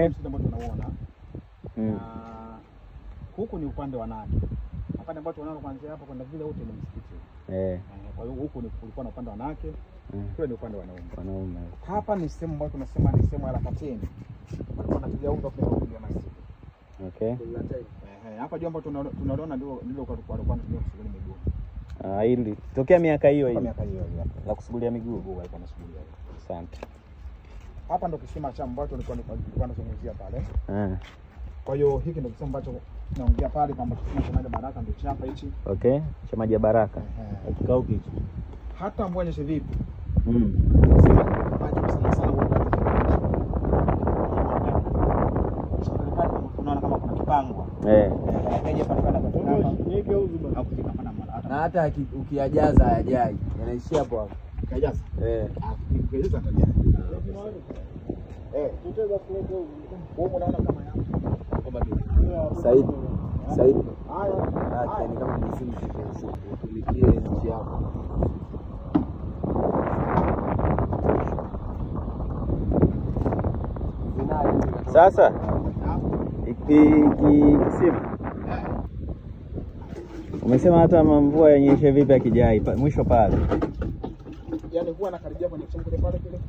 Msitu ambao tunauona. Na huku ni upande wa wanawake. Upande ambao tunaona kuanzia hapa kwenda vile wote ni msikiti. Kwa hiyo huku ni kulikuwa na upande wa wanawake, kule ni upande wa wanaume. Wanaume. Hapa ni sehemu ambayo tunasema ni sehemu ya Lakatini. Walikuwa wanapiga unga kwa kupiga masiki. Okay. Hapa juu ambapo tunaona ndio walikuwa wanatumia kusugulia miguu. Ah, hili tokea miaka hiyo hiyo. Miaka hiyo hiyo hapo. La kusugulia miguu. Miguu walikuwa wanasugulia. Asante. Hapa ndo kisima cha ambacho nilikuwa nazungumzia pale. Kwa hiyo hiki ndio kisima ambacho naongea pale kwamba kisima cha maji Baraka ndio chapa hichi. Okay, cha maji ya Baraka. Hakikauki hicho. Hata mvua nyeshe vipi? Kisima maji sana sana huwa unaona kama kuna kipango. Na hata ukiyajaza hayajai, yanaishia hapo hapo. Ukiyajaza? Ukiyajaza atajaa. Wewe unaona kama hapo. Saidi. Saidi. Haya. Ni kama mzimu kipenzi. Utumikie nchi yako. Sasa kisima umesema hata mvua yenyeshe vipi akijai mwisho pale. Yaani huwa anakaribia kwenye kisima kile pale kile.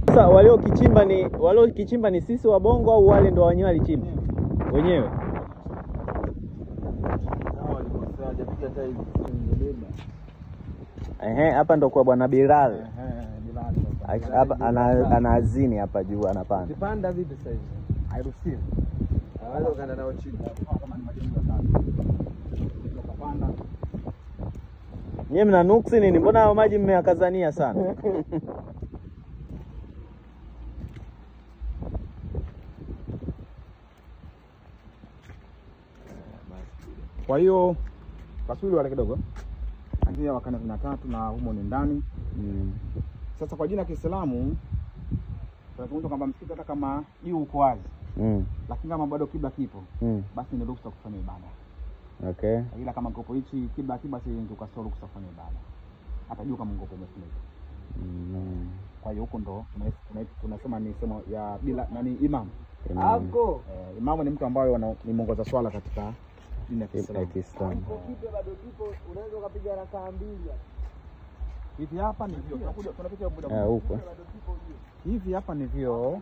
Sasa waliokichimba ni sisi wabongo au wale ndo wenyewe walichimba? Wenyewe. Hapa ndo kwa bwana Bilal. Bilal. Hapa anaazini hapa juu anapanda. Ukipanda vipi sasa hivi? Hairuhusiwi. Hawezi ukaenda nao chini. Kama ni majengo ya tatu. Ukapanda. Nyie mna nuksi nini? Mbona hayo maji mmeyakazania sana? Kwa hiyo kasuri wale kidogo. Ndio wakana 3 na humo ni ndani. Sasa kwa jina Kiislamu tunazungumza kwamba msikiti hata kama juu uko wazi. Lakini kama bado kibla kipo, basi ni ruhusa kufanya ibada. Okay. Ila kama ngopo hichi kibla basi ndio kasoro ruhusa kufanya ibada. Hata juu kama ngopo umefunika. Kwa hiyo huko ndo tunasema ni somo ya bila nani imam. Anko. Imamu ni mtu ambaye ni mwongoza swala katika dini ya Kiislamu. Kipe bado kipo, unaweza ukapiga rakaa mbili. Hivi hapa ni vyoo. Tunakuja tunapitia muda. Huko. Hivi hapa ni vyoo.